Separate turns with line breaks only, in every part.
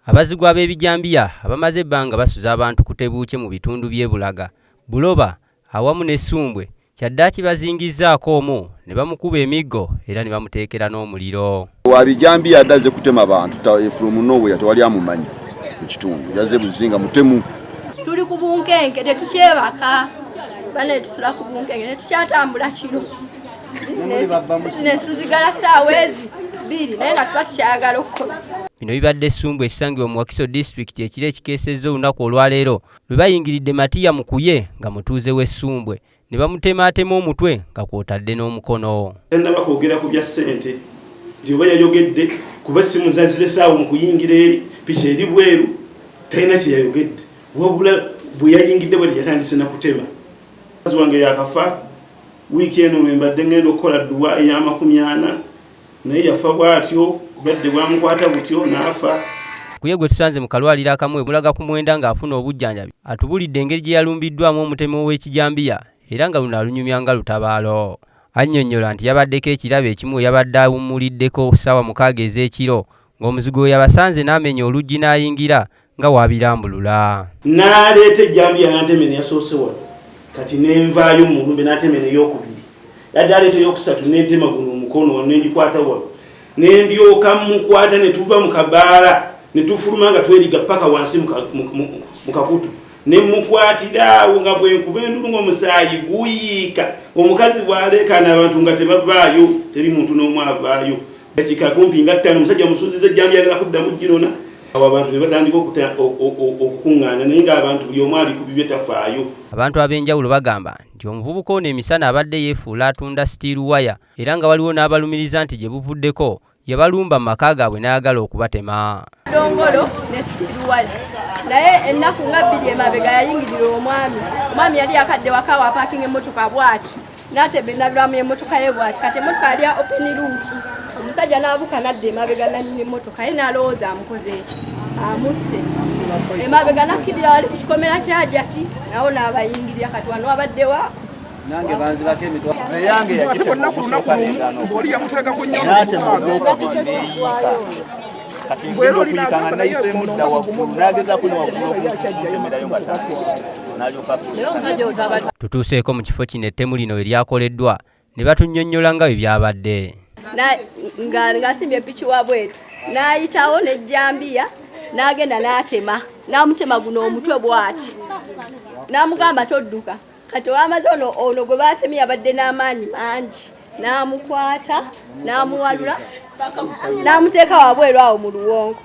Abazigu ab'ebijambiya abamaze ebbanga basuza abantu ku tebuukye mu bitundu by'e Bulaga, Buloba awamu ne Ssumbwe kyaddaaki bazingizzaako omu ne bamukuba emiggo era ne bamuteekera n'omuliro.
Wa bijambiya adde azze kutema bantu from nowhere, tewali amumanyi mu kitundu, yazze buzinga mutemu.
Tuli ku bunkenke, tetukyebaka bane, tusula ku bunkenke, tetukyatambula kiro. Bizinesi tuzigala saawa ezi 2 naye nga tuba tukyayagala okukola.
Bino bibadde Ssumbwe ekisangibwa mu Wakiso disitulikiti ekiro ekikeesezza olunaku olwaleero lwe bayingiridde Matiya Mukuye nga mutuuze w'e Ssumbwe ne bamutemaatema omutwe nga kw'otadde n'omukono.
Tannaba kwogera ku bya ssente nti oba yayogedde, kuba essimu zaziresaawo mu kuyingira eri, piki eri bweru, talina kye yayogedde, wabula bwe yayingidde bwe yatandise na kutema. Mukazi wange yakafa wiiki eno lwe mbadde ngenda okukola dduwa ey'amakumi ana, naye yafa bw'atyo, bulwadde bwamukwata butyo n'afa.
Kuye gwe tusanze mu kalwaliro akamu e Bulaga ku 9 ng'afuna obujjanjabi atubulidde engeri gye yalumbiddwamu omutemi ow'ekijambiya era nga luno alunyumya nga lutabaalo. Annyonnyola nti yabaddeko ekirabo ekimu we yabadde awummuliddeko ssaawa 6 ez'ekiro ng'omuzigu we yabasanze n'amenya oluggi n'ayingira nga w'abirambulula.
N'aleeta ejjambiya n'antema eno yasoose wano, kati ne nvaayo mu lumbe n'atema eno ey'okubiri, yadde aleeta ey'okusatu n'entema guno omukono wano ne ngikwata wano ne ndyoka mmukwata ne tuva mu kabaala ne tufuluma nga tweriga paka wansi mu kakutu ne mmukwatira awo nga bwe nkuba endulu ng'omusaayi guyiika, omukazi bw'aleekaana abantu nga tebavaayo, teri muntu n'omu avaayo. Dakiika kumpi nga 5 omusajja musuuziza ejjambiya ayagala kuddamu ginona, awo abantu ne batandika okukuŋŋaana naye ng'abantu buli omu ali ku bibye tafaayo.
Abantu ab'enjawulo bagamba nti omuvubuka ono emisana abadde yeefuula atunda steel wire era nga waliwo n'abalumiriza nti gye buvuddeko yabalumba mu maka gaabwe n'ayagala okubatema.
Dongolo ne steel wire, naye ennaku nga 2 emabega yayingirira omwami. Omwami yali yakadde waka wa parking emmotoka bw'ati n'ateba endabirwamu y'emmotoka ye bw'ati, kati emmotoka yali ya open roof, omusajja n'abuuka n'adda emabega nannyini emmotoka ye n'alowooza amukoze eki amusse emabega, n'akkirira wali ku kikomera kya Hajati nawo n'abayingirira. Kati wano wabaddewa
Nange banzibako emitwalo.
Eyange yagitema ogusooka n'egaana
Oli yamuteekako nnyo.
N'atema ogwokubiri neeyiika. Kati ngenda okuyiika nga nayiseemu dda waggulu, n'agezaako ne waggulu okuntemerayo nga tandika n'alyoka.
Tutuuseeko mu kifo kino ettemu lino we lyakoleddwa ne batunnyonnyola nga bwe byabadde.
Nga ng'asimbye epiki wabweru n'ayitawo n'ejjambiya n'agenda n'atema n'amutema guno omutwe bw'ati n'amugamba todduka. Kati olwamaze ono gwe baatemye yabadde n'amaanyi mangi n'amukwata n'amuwalula n'amuteeka wabweru awo mu luwongo.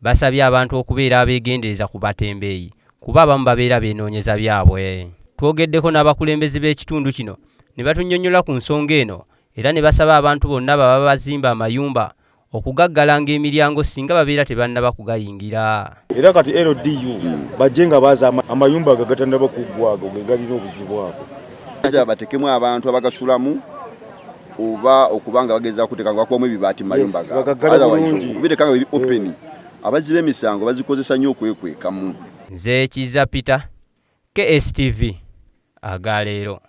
Basabye abantu okubeera abeegendereza ku batembeeyi kuba abamu babeera beenoonyeza byabwe. Twogeddeko n'abakulembeze b'ekitundu kino ne batunnyonnyola ku nsonga eno era ne basaba abantu bonna baba bazimba amayumba okugaggalanga emiryango singa babeera tebannaba kugayingira.
Era kati LDU bajje nga baaza amayumba ago agatannaba kuggwa, ago ge galina obuzibu ago.
Batekemu abantu abagasulamu oba okuba nga bagezaako kuteeka nga bakubamu ebibaati mu mayumba
gaabwe. Bagaggala
Otherwise,
bulungi.
okubireka nga biri open, abazzi b'emisango bazikozesa nnyo okwekwekamu.
Nze Kiza Peter, KSTV, agaleero.